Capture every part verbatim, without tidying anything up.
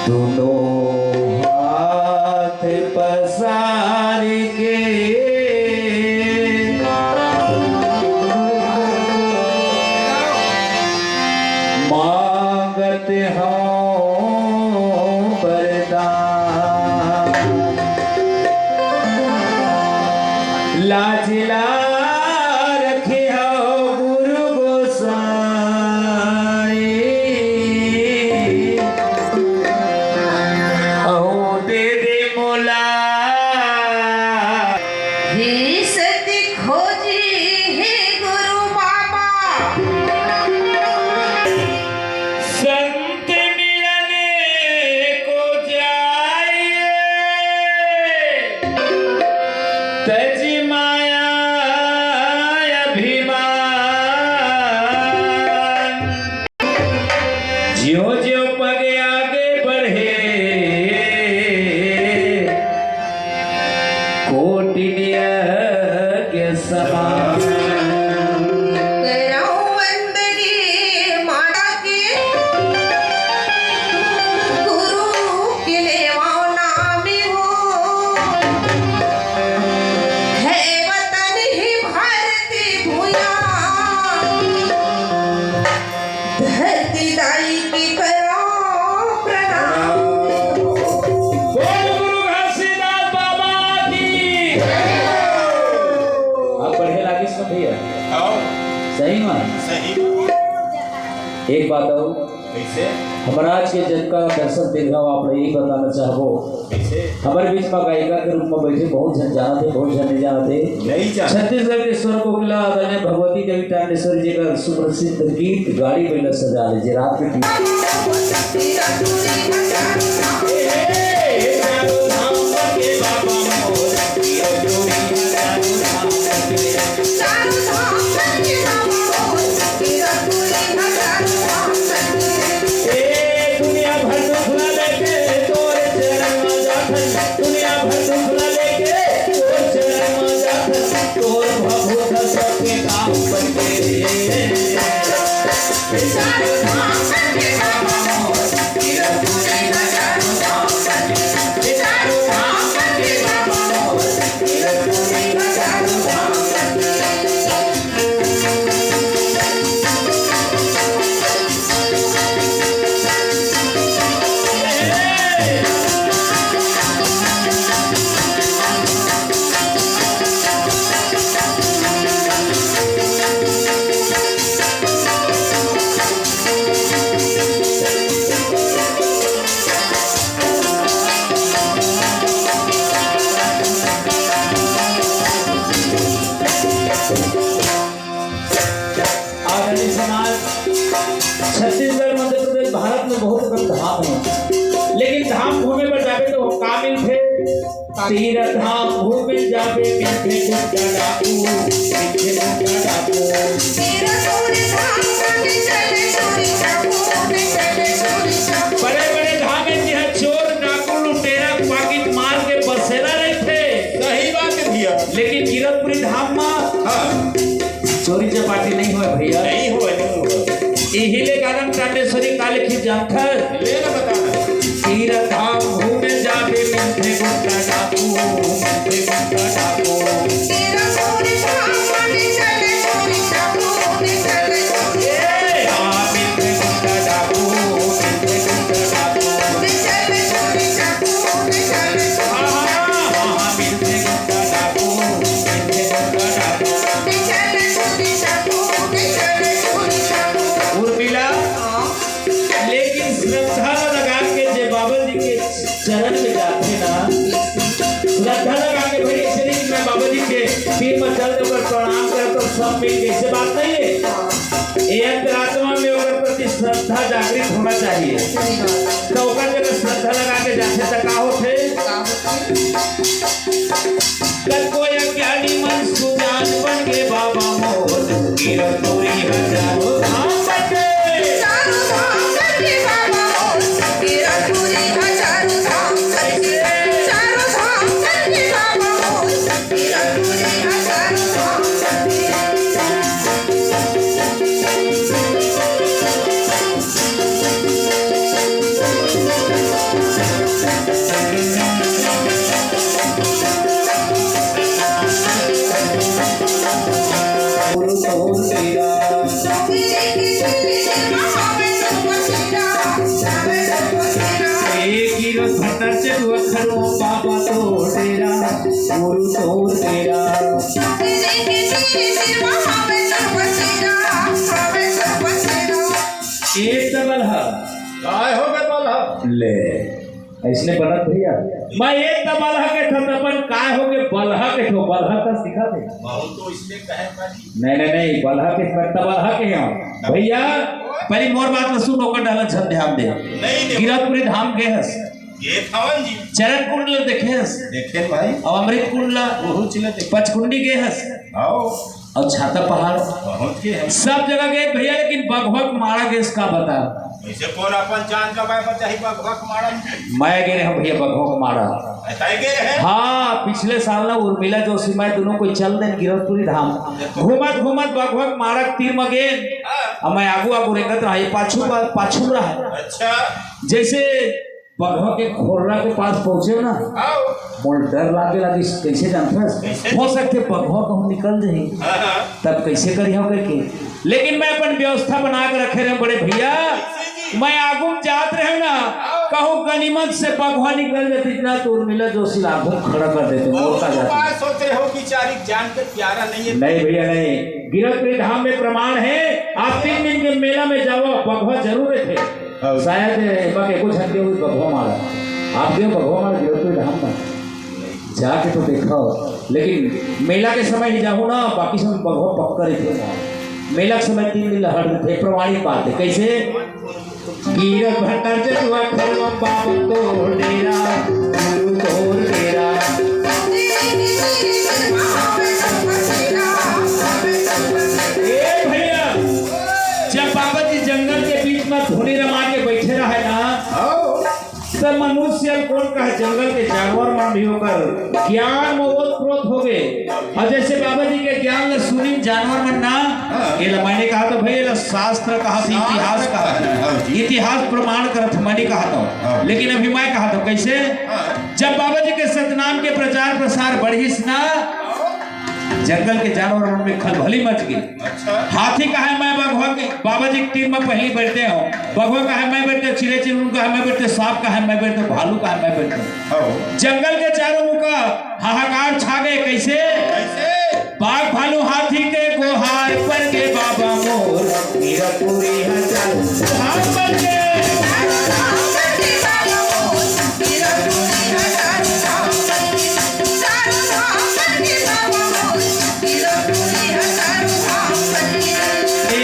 दुनों हाथ पसार के मांगत हौं वरदान। लाज ला रखे हौं गुरु गोसाई, अहो दे दे मोला। हे सत खोजी हे गुरु बाबा। संत मिलने को जाइए, तज माया अभिमान। ज्यों ज्यों पग आगे बढ़े, कोटि नियज्ञ समान। करौं वंदगी माता के, गुरु के लेवौं नाम हो। हे वतन ही भारती भुइयां, धरती दाई के करौं प्रणाम। बोल गुरु घासीदास बाबा की। आप बढ़िया लागिस ना भैया? आओ। सही में? सही। एक बात और, कैसे? हमर आज के जतका दर्शक देख रहा हो, आप ला यही बताना चाहबो, कैसे? हमर बीच में गायिका के रूप में बैठे बहुत झन जानत हे, बहुत झन नहीं जानत हे। नहीं जानत। छत्तीसगढ़ के स्वर कोकिला आदरणीय भगवती देवी टांडेश्वरी जी का सुप्रसिद्ध गीत गाड़ी बइला सजा ले जे रात के ए, दुनिया भर दुख ला लेके तोर चरण म जाथन, दुनिया भर दुख ला लेके तोर चरण म जाथन, तोर भभूत सबके काम बन गे। आदरणीय समाज, छत्तीसगढ़, मध्य प्रदेश, भारत में बहुत अकन धाम हे, लेकिन धाम घूमे बर जाबे त का मिलथे? तीरथ धाम घूमे जाबे मिलथे गुटखा डाकू, मिलथे गुटखा डाकू। बड़े बड़े धाम हे, जिहां चोर डाकू लुटेरा पाकिट मार के बसेरा रहिथे। सही बात हे भैया। लेकिन कीरतपुरी धाम म हाँ। चोरी चपाटी नहीं होय भैया। नहीं होय, नहीं होय। इही ले गाना टांडेश्वरी का लिखिस जानथस? ले ना बताना। तीरथ धाम घूमे जाबे मिलथे गुटखा डाकू, मिलथे गुटखा डाकू। ए, हाँ, मिलथे गुटखा डाकू, मिलथे गुटखा डाकू। हाँ, हाँ, हाँ, हाँ, मिलथे गुटखा डाकू, मिलथे गुटखा डाकू। उर्मिला, लेकिन श्रद्धा लगा के जे बाबा जी के चरण में जाथे ना, श्रद्धा लगा के, भाई, ऐसे नहीं कि मैं बाबा जी के तीन में चल दे, ओकर प्रणाम करे तो सब मिल गए, ऐसे बात नहीं है। ये अंतरात्मा में ओकर प्रति श्रद्धा जागृत होना चाहिए। तो ओकर जगह श्रद्धा लगा के जाथे त का होथे? कतको अज्ञानी मन सुजान बन गे बाबा मोर, कीरतपुरी हजारों धाम बन गे। चारों धाम बन गे बाबा मोर, कीरतपुरी हजारों धाम बन गे। चारों धाम बन गे बाबा मोर, कीरतपुरी हजारों धाम बन गे। नचे तू अखड़ो बाबा तो डेरा, गुरु तो डेरा। एक डबल ह। काय हो गए बलहा? ले, ऐसने बनत भैया। मैं एक डबल ह के ठो, अपन काय हो गए बलहा के ठो, बलहा का सिखा दे। बहुत तो इसलिए कहे भाई। नहीं, नहीं, नहीं, बलहा के, मैं डबल ह के हूँ। भैया, पहले मोर बात ल सुन, ओकर डाला झन ध्यान दे। नहीं, नहीं। गिरौदपुरी धाम गए हस? ये थावन जी। चरण कुंड ल देखे हस? देखे भाई। और अमृत कुंड ल? बहुत चले देखे। पचकुंडी गए हस? आओ। और छाता पहाड़? बहुत के है। सब जगह गए भैया, लेकिन बघवा के माड़ा गए हस का बता? ऐसे कौन अपन जान का बाय बचाही बघवा के माड़ा में? मैं गए रहे भैया बघवा के माड़ा। ऐसा ही गए रहे? हाँ, पिछले साल ना उर्मिला जोशी मैं दोनों कोई चल देन गिरौदपुरी धाम। घूमत घूमत बघवा के माड़ा के तीर में गए। हाँ। अब मैं आगू आगू रेंगत रहा, ये पाछू पा-, पाछू रहा। अच्छा। जैसे बघवा के खोरला के पास पहुंचे ना, आओ। मोर डर लागे लागिस, कैसे जानथस? कैसे? हो सकथे बघवा कहूं निकल जाही, हाँ, हाँ। तब कैसे करिहौं करके। लेकिन मैं अपन व्यवस्था बना के रखे रहे बड़े भैया। कैसे जी? मैं आगू में जात रहे ना, आओ। कहूं गनीमत से बघवा निकल जाती ना, तो उर्मिला जोशी ला आगू में खड़ा कर देते, बहुत मोर का जाती। उपाय सोच रहे हो, बेचारी जान के प्यारा नहीं है। नहीं भैया, नहीं। गिरौदपुरी धाम में प्रमाण है, आप तीन दिन के मेला में जाओ, बघवा जरूर रहते। हाँ। शायद एमा के कुछ हत्या हुई बघवा माड़ा। आप गए बघवा माड़ा गिरौदपुरी धाम में? जाके तो देखो, लेकिन मेला के समय ही जाओ ना, बाकी समय बघवा पक्का रहते हैं। मेला के समय तीन दिन लहर देते, प्रमाणिक बात है। कैसे? गिरौद भंडार जतुआ खरवा बाबा तोर डेरा, गुरु तोर डेरा। ए भैया, जब बाबा जी जंगल के बीच में धुनी रमा के बैठे रहे ना, हाँ। तो मनुष्य कौन कहे, जंगल के जानवर मन भी ओकर ज्ञान में ओत प्रोत हो गए। और जैसे बाबा जी के ज्ञान ला सुनी जानवर मन ना, हाँ। ये ला मैंने कहा तो भाई, ये ला शास्त्र कहा था, इतिहास कहा था। हाँ जी। इतिहास प्रमाण करत, मैंने कहा था। हाँ। लेकिन अभी मैं कहा था, कैसे? हाँ। जब बाबा जी के सतनाम के प्रचार प्रसार बढ़िस ना, जंगल के जानवर मन में खलबली मच गई। अच्छा। हाथी कहे मैं बघवा के, बाबा जी के तीर में पहली बैठते हो, बघवा कहे मैं बैठते, चिड़ै चिरमुन कहे मैं बैठते, सांप कहे मैं बैठते, भालू कहे मैं बैठते। हाँ। जंगल के चारों मुखा हाहाकार छा गए। कैसे? कैसे? बाघ भालू हाथी के गोहार पर के बाबा मोर, गिरौदपुरी हजार धाम पर के। ए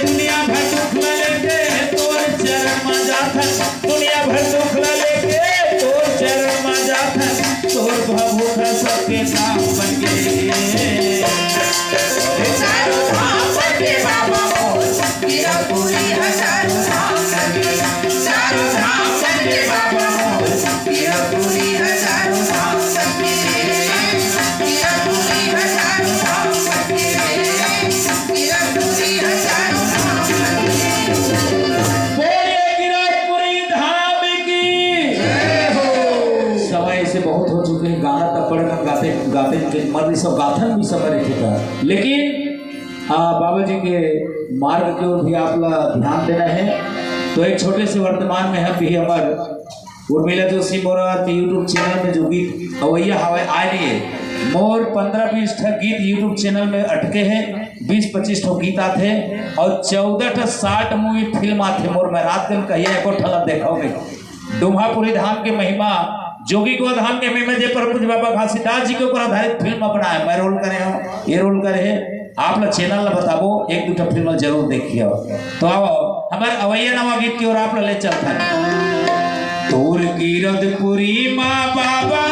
दुनिया भर दुख ला लेके तोर चरण मा जाथन, दुनिया भर दुख ला लेके तोर चरण मा जाथन, तोर भभूत सबके धाम बन गे। चारों धाम बन गे बाबा मोर, गिरौदपुरी ह चारों धाम बन गे। चारों धाम बन गे बाबा मोर, गिरौदपुरी ह चारों धाम बन गे। गिरौदपुरी ह चारों धाम बन गे। बोलिए गिरौदपुरी धाम की। समय से बहुत हो चुके हैं, गाना तब बड़े कम गाते, गाते के मर रही सब गाथन भी समय रखे था। लेकिन, आ, बाबा जी के मार्ग की ओर भी आप ला ध्यान देना है। तो एक छोटे से वर्तमान में हम भी हमार उर्मिला जोशी मोरा के YouTube चैनल में जो गीत अवैया हवे आए नहीं है, मोर पंद्रह बीस ठा गीत YouTube चैनल में अटके हैं, बीस पच्चीस ठो गीत आथे और चौदह ठा short movie फिल्म आथे मोर। मैं रात दिन कहिए एको ठला देखोगे। डुम्हापुरी धाम के महिमा, जोगी गोधाम के महिमा, जे परम पूज्य बाबा घासीदास जी के ऊपर आधारित फिल्म बनाए, मैं रोल करे हूँ, ये रोल करे है। आप ला चैनल ला बताबो, एक दू ठा फिल्म जरूर देखियो। तो आओ, हमारे अवैया नवा गीत की ओर आप ला ले चलता है। तोर गिरौदपुरी माँ बाबा